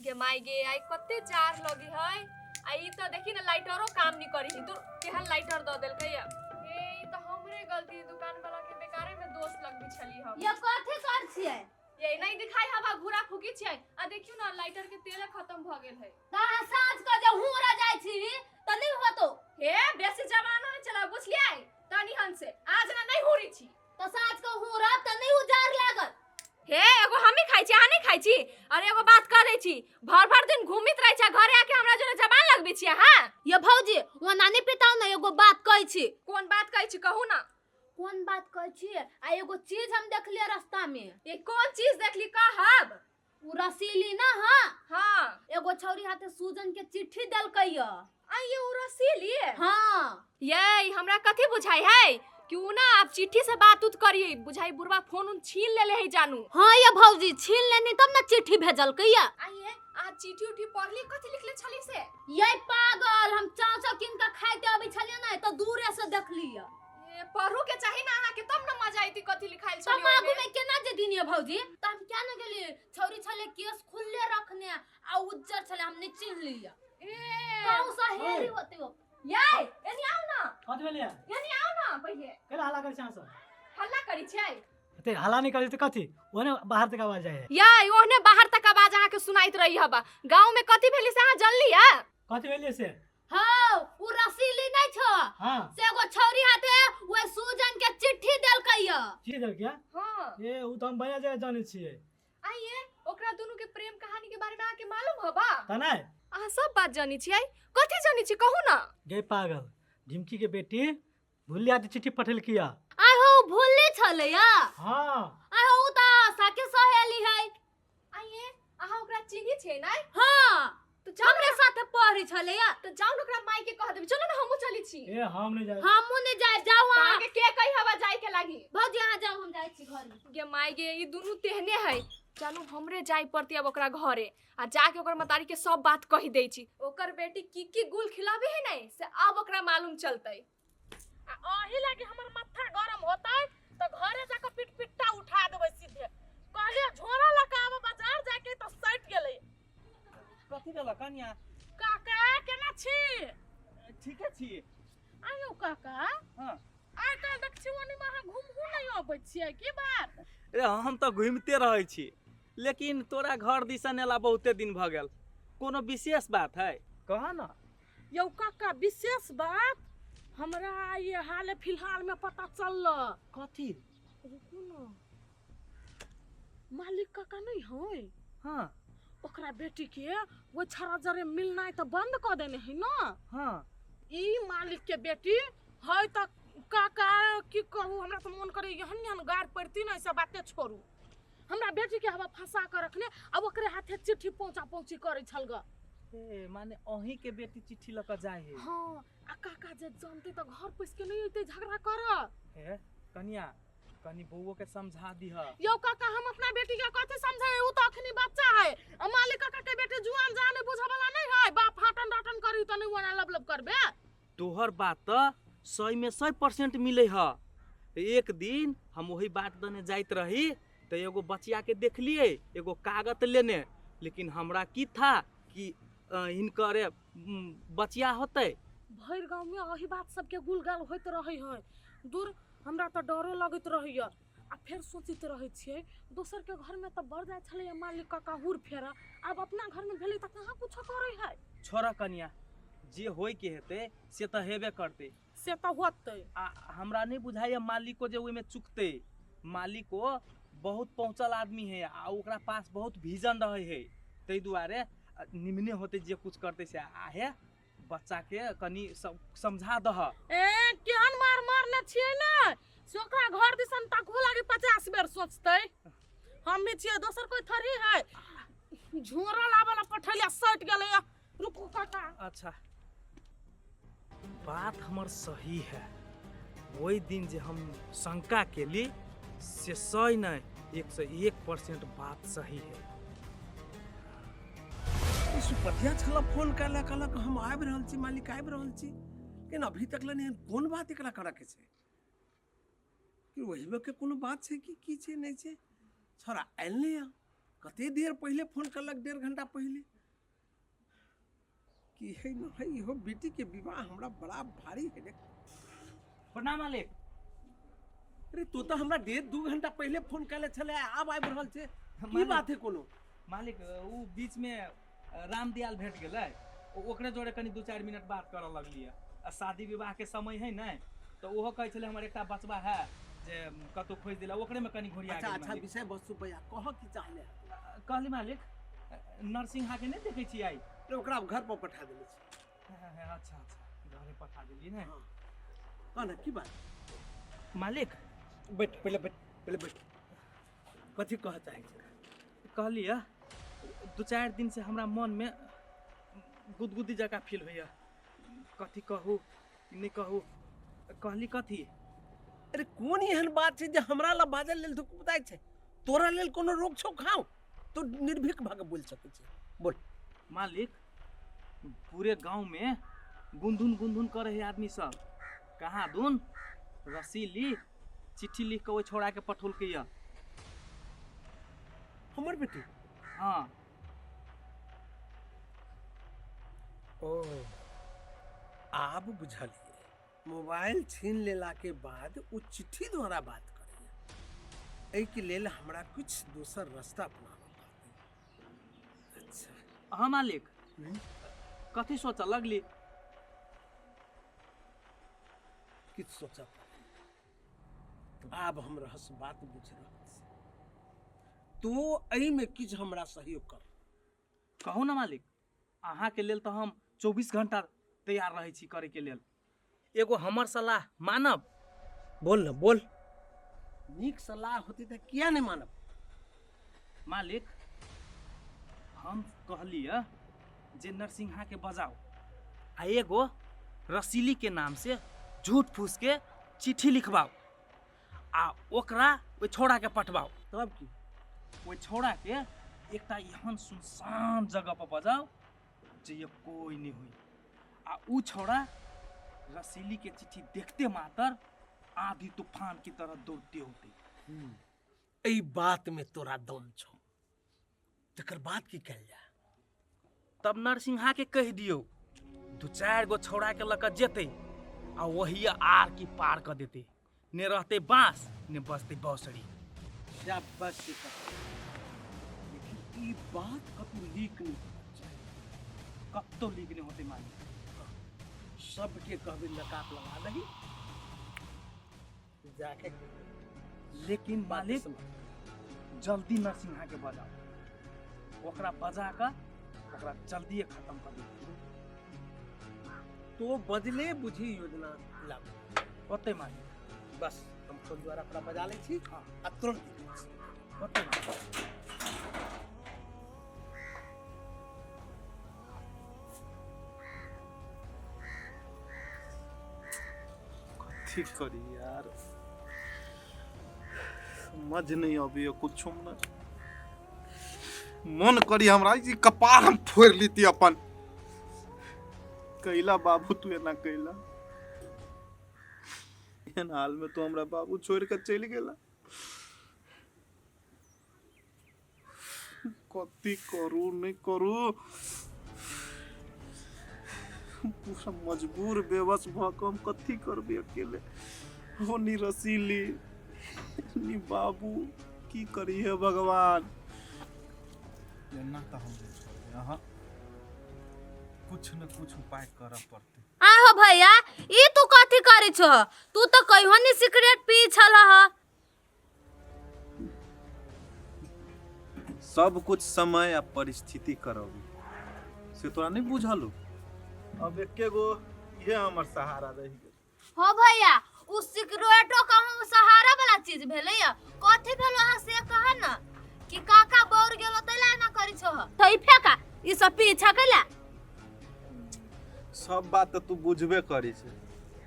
गे माय गे, आइ कते जार लगे है। आ ई त देखी ना लाइटरो काम नहीं करी है, तो केहन लाइटर द देलकै या। ए ई त हमरे गलती, दुकान वाला के बेकारे में दोष लगबी छली हम। ये कथी कर छियै? ये नहीं दिखाई हवा घुरा फूकी छियै। आ देखियो ना लाइटर के तेल खत्म भ गेल है। त अहाँ साँझ के जे हुरा जाइ छी त नहीं होतो। हे बेसी जमाना नहीं चला बुझलियै, तनी हन से आज ना नहीं हुरी छी। त साँझ के हुरब त नहीं उजार लागत। हे एगो हमी खाइ छी, अहाँ नहीं खाइ छी। अरे एगो बात कह दै छी, भर भर दिन घूमित रहै छी, घरे आके हमरा जोरे जबान लगबै छी अहाँ। ये भौजी वो नानी पिताओ ने एगो बात कहै छी। कोन बात कहै छी कहू ना। कोन बात कहै छी? आ एगो चीज हम देखलियै रास्ता में। ये कोन चीज देखली कहब? उ रसीली ना। हाँ हाँ एगो छौरी हाथे सूजन के चिट्ठी देलकै य। आ ये उ रसीली? हाँ। ये हमरा कथी बुझाई है कि उ ना आप चिट्ठी से बात उत करिए, बुझाई बुढ़वा फोन उन छीन लेले है जानू। हाँ ये भौजी छीन लेनी तब ना चिट्ठी भेजलकै य। आ ये आ चिट्ठी उठी पढ़ली कथी लिखले छली से? ये पागल, हम चाव चाव किन के खाइते अबै छलियै ना त दूरे से देखली य। ए पढ़ू के चाही ना अहाँ के, तब ना मजा आईती कथी लिखाइल त छली मागू ओहिमे। में केना जेतिन ये भौजी? त हम क्या न गेली, छौरी छले केस खुलले रखने आ उज्जर छले, हम नहीं चिन्ह लिय। ए कहूं सहेली होते हो। ये एनी आओ ना। कथी भेलै? एनी आओ ना पहिले। केला हल्ला करै छै अहाँ सब? हल्ला करै छियै? ते हल्ला नहीं करै त कथी? ओने बाहर तक आवाज जाइ है। ये ओहने बाहर तक आवाज अहाँ के सुनाइत रही हबा। गांव में कथी भेली से अहाँ जानली है? कथी भेलै से? हाँ उ रसीली नहीं छो। हाँ। से एगो छौरी हाथे ओए सूजन के चिट्ठी देलकै य। चिट्ठी देलकै? हाँ। ए उ त हम बढ़िया जगह जानै छियै। आइए ओकरा दोनों के प्रेम कहानी के बारे में अहाँ के मालूम हबा? त नहीं। अहाँ सब बात जानी छियै, कथी जानी छी कहू ना। गे पागल, ढिमकी के बेटी भुलिया के चिट्ठी पठेलकी या। आइ हो भुल्ली छलै या। हाँ। आइ हो उ त आशा के सहेली है। आइए अहाँ ओकरा चिन्ही छियै नै? हाँ। तो जाउ हमरे साथे पढ़ै छलै या। तो जाउ न ओकरा माई के कह देबै, चलो ना हमहूँ चलै छी। ए हम नहीं जाय। हमहूँ नहीं जाय, जाउ अहाँ। अहाँके के कही हवा जाय के लागी? भौजी अहाँ जाउ, हम जाइ छी घर में। गे माई गे, ई दुनू तेहने है, जानू हमरे जाय पड़ती अब ओकरा घरे, आ जाके ओकर मतारी के सब बात कहि दै छी। ओकर बेटी की की गुल खिलाबे है नै से अब ओकरा मालूम चलतै। आ अही लागी हमर माथा गरम होतै त घरे जाके पिट पिट्टा उठा देबै सीधे। कहलियै झोरा लऽ कऽ आब बाजार जाके त सटि गेलै। कथी भेल कनिया? काका केना छी? ठीके छी। आयौ काका। हाँ। आइ काल्हि देख छी ओनी में अहाँ घुमहु नहि अबै छियै की बात? रे हम तऽ घुमिते रहै छी, लेकिन तोरा घर दिसन एला बहुते दिन भऽ गेल, कोनो विशेष बात है कह ना। यौ काका विशेष बात हमरा आइ हाल फिलहाल में पता चलल। कथी? रुकू ना, मालिक काका नहीं है? हाँ। ओकरा बेटी के वो छड़ा जरे मिलनाइ तऽ बंद कऽ देने है ना। हाँ। ई मालिक के बेटी है तऽ काका की कहू, हमरा तऽ मन करे एहन एहन गार पड़ती ना, सब बाते छोड़ू। हमरा बेटी के हवा फंसा के रखने, अब ओकरे हाथे चिट्ठी पहुंचा पहुंची करे छल ग। ए माने अहीं के बेटी चिट्ठी लऽ कऽ जाइ है? हाँ, आ काका जे जानते तऽ घर पैस के नहीं अइते झगड़ा कर। हे कनिया, कनी बउओ के समझा दीह। यौ काका हम अपना बेटी के कथी समझाए, उ तऽ अखनी बच्चा है। आ मालिक काका के बेटी जुआन जाने बुझे वाला नहीं है, बाप हाटन डाटन करी तऽ नहीं ओना लब लब करबे। तोहर बात तऽ 100 में 100% मिले ह। एक दिन हम वही बाट दने जाइत रही तऽ एगो बचिया के देखलिए एगो कागत लेने, लेकिन हमरा की था कि हिनकरे बचिया होतै। भरि गाँव में अही बात सबके गुलगाल होइत रहै है। दूर हमरा तऽ डरो लगैत रहैया। आ फेर सोचित रहै छियै दोसर के घर में तऽ बढ़ जाइ छलैया मालिक काका हुर फेरा, आब अपना घर में भेलै तऽ कहाँ कुछो करै है। छोड़ कनिया, जे होय के हेतै से तऽ हेबे करतै। से तऽ होतै। आ हमरा नहीं बुझाइया मालिको जे ओहिमे चुकतै। मालिको बहुत पहुँचल आदमी है आ ओकरा पास बहुत विजन रहै है, ताहि दुआरे निमने होतै जे कुछ करतै से। आ हे बच्चा के कनी समझा दह। ए केहन मार मारने छियै ने से ओकरा घर दिसन तकबो लागी 50 बेर सोचतै। हम भी छियै, दोसर कोई थोड़ी है। झोरा लाबऽ ला पठैलिया सटि गेलै। रुकू काका। अच्छा बात हमर सही है। ओहि दिन जे हम शंका केली से सही नहीं, 101% बात सही है। ई सुपतिया छला फोन कैलक, कहलक हम आबि रहल छी मालिक, आबि रहल छी, लेकिन अभी तक ले एहन कोन बात एकरा करऽ के छै? कि ओहिमे के कोनो बात छै कि की छै नहि छै? छोड़ा आयल नहि यऽ, कते देर पहिले फोन करलक, 1.5 घंटा पहिले। की है न है, इहो बेटी के विवाह हमरा बड़ा भारी है रे। प्रणाम मालिक। अरे तू तो हमरा 1.5-2 घंटा पहले फोन कैले छले, आब आबि रहल छै, की मालिक- बात है कोनो? मालिक उ बीच में रामदयाल भेट गेलै, ओकरे जोड़े कनि 2-4 मिनट बात करऽ लगलियै। आ शादी विवाह के समय है ने, तऽ ओहो कहै छलै हमर एकटा बचबा है जे कतौ खोजि देला, ओकरे में कनि घुरिया अच्छा गेल। अच्छा मालिक। विषय वस्तु पे आ, कह की चाहले? कहली मालिक, नरसिंहा के नहि देखै छियै? अरे ओकरा घर पर पठा देले छी। अच्छा अच्छा, घरे पठा देलियै ने। हाँ, कह ना की बात? मालिक बैठ पहिले, बैठ पहिले, बैठ। कथी कह चाहै छै? कहलियै 2-4 दिन से हमरा मन में गुदगुदी जकाँ फील होइया, कथी कहू नहि कहू, कहली कथी? अरे कोन एहन बात छै जे हमरा ला बाजल लेल धुकबुताइ छै? तोरा लेल कोनो रोक छौ खाओ तो निर्भीक भऽ के बोल सकै छै, बोल। मालिक पूरे गांव में गुंधुन गुंधुन करे है आदमी सब, कहाँ दुन रसीली चिट्ठी लिख के ओहि छोड़ा के पठौलकै या। हमर बेटी? हाँ। ओ आब बुझलियै, मोबाइल छीन लेला के बाद ओ चिट्ठी द्वारा बात करैया। एहिके लेल हमरा किछु दोसर रास्ता अपनाबऽ पड़तै। अच्छा। हाँ मालिक। हम्म? कथी सोचऽ लगली? किछु सोचऽ पड़तै। आब हम रहस्य बात बुझि रहल छी, तो एहिमे किछु हमरा सहयोग कर। कहू ना मालिक, अहाँके लेल तऽ हम 24 घंटा तैयार रहै छी करैके लेल। एगो हमर सलाह मानब? बोल ना बोल, नीक सलाह होती तऽ किया नहि मानब? मालिक हम कहलियै जे नरसिंहा के बजाओ आ एगो रसीली के नाम से झूठ फूस के चिट्ठी लिखबाओ आ ओकरा ओहि छौड़ा के पठबाओ। तब की? ओहि छौड़ा के एकटा एहन सुनसान जगह पर बजाओ जे ये कोई नहीं हुई, आ उ छौड़ा रसीली के चिट्ठी देखते मातर आंधी तूफान की तरह दौड़ते होते। एहि बात में तोरा दम छौ, तकर बाद की कयल जाय? तब नरसिंहा के कहि दियौ 2-4 गो छौड़ा के लऽ कऽ जेतै आ वही आर की पार कऽ देतै, ने रहतै बाँस ने बचतै बौसरी। शाबाश, लेकिन ई बात कतौ लीक नहीं होना चाही। कतौ लीक नहीं होतै मालिक। सबके कहबै नकाब लगा दही जाके। लेकिन मालिक जल्दी नरसिंहा के बजाओ, ओकरा बजा कऽ ओकरा जल्दिए खत्म कर दियौ। तो बजले बुझी योजना लागू ओतै मालिक। बस हम फोन द्वारा ओकरा बजा लै छी। हाँ। आ तुरंत निकलै छी। ओतै मालिक। कथी करी यार, समझ नहीं अबैया कुछो ने। मन करी हमरा ई कपार हम फोड़ि लीती अपन। कैला बाबू तू एना कैला, एहन हाल में तू हमरा बाबू छोड़ के चलि गेला। कथी करू नहीं करू, पूरा मजबूर बेबस भऽ कऽ हम कथी करबै अकेले। हो नी रसीली नी बाबू, की करी हे भगवान। एना तऽ हम नहि छोड़बै, अहाँ कुछ न कुछ उपाय करऽ पड़तै। आहो भैया, ई तू कथी करै छह? तू तऽ कहियो नहीं सिगरेट पी छल ह। सब कुछ समय आ परिस्थिति करबी से तोरा नहीं बुझल हो। अब एके गो इहे हमर सहारा रहि गेल। हो भैया, उ सिगरेटो कहूँ सहारा वाला चीज भेलै या कथी भेलो? अहाँ से कह न कि काका बौर गेलो तैला एना करै छह, त ई फेका ई सब पी छकैला। सब बात तऽ तू बुझबे करी छै,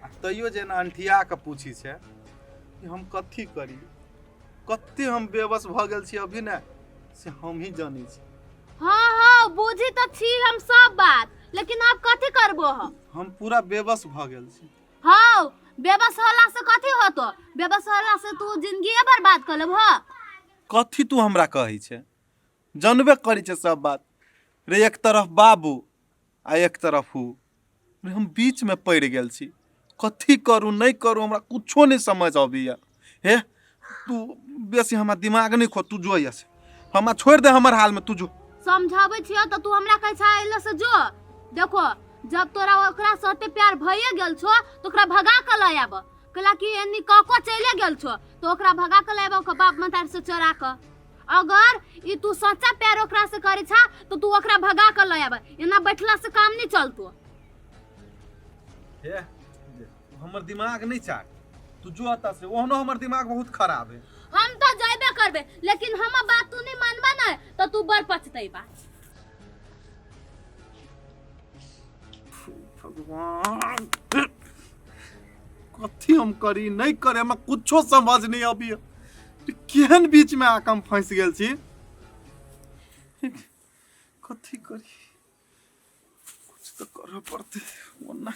आ तैयो जेना अंठिया के पूछी छै कि हम कथी करी, कते हम बेबस भऽ गेल छी अभी ने, से हम ही जानै छी। हाँ हाँ बुझी तऽ छी हम सब बात, लेकिन आप कथी करबो? हम पूरा बेबस भऽ गेल छी। हाँ, बेबस होला से कथी होतो? बेबस होला से तू जिंदगी बर्बाद कर लेबह। कथी तू हमरा कहै छै, जानबे करी छै सब बात रे। एक तरफ बाबू आ एक तरफ हूँ। अरे हम बीचमे पड़ि गेल छी, कथी करू नहि करू हमरा कुछो नहि समझ अबैया। हे तू बेसी हमरा दिमाग नहि खो, तू जो एहिसँ, हमरा छोड़ि दे हमर हालमे, तू जो। समझाबै छियो तऽ तू हमरा कहै छह एले से जो। देखो जब तोरा ओकरा से ओते प्यार भइए गेल छो तऽ ओकरा भगा के लऽ आब, कैला कि एनी कको चले गेल छो तऽ ओकरा भगा के लऽ आब ओकर बाप महतारी से चोरा के। अगर ई तू सच्चा प्यार ओकरा से करै छा तऽ तू ओकरा भगा के लऽ आब, एना बैठला से काम नहीं चलतो। हे हमर दिमाग नहीं चाट, तू जो अतः से, ओहनो हमर दिमाग बहुत खराब है। हम तो जयबे करबे, लेकिन हमर बात तू नहीं मानबा ना तो तू बड़ पछतैबा। भगवान कथी हम करी नहीं करे, हमरा कुछो समझ नहीं अबैया। केहन बीच में आके हम फंस गेल छी, कथी करी, कुछ तो करऽ पड़तै ओना।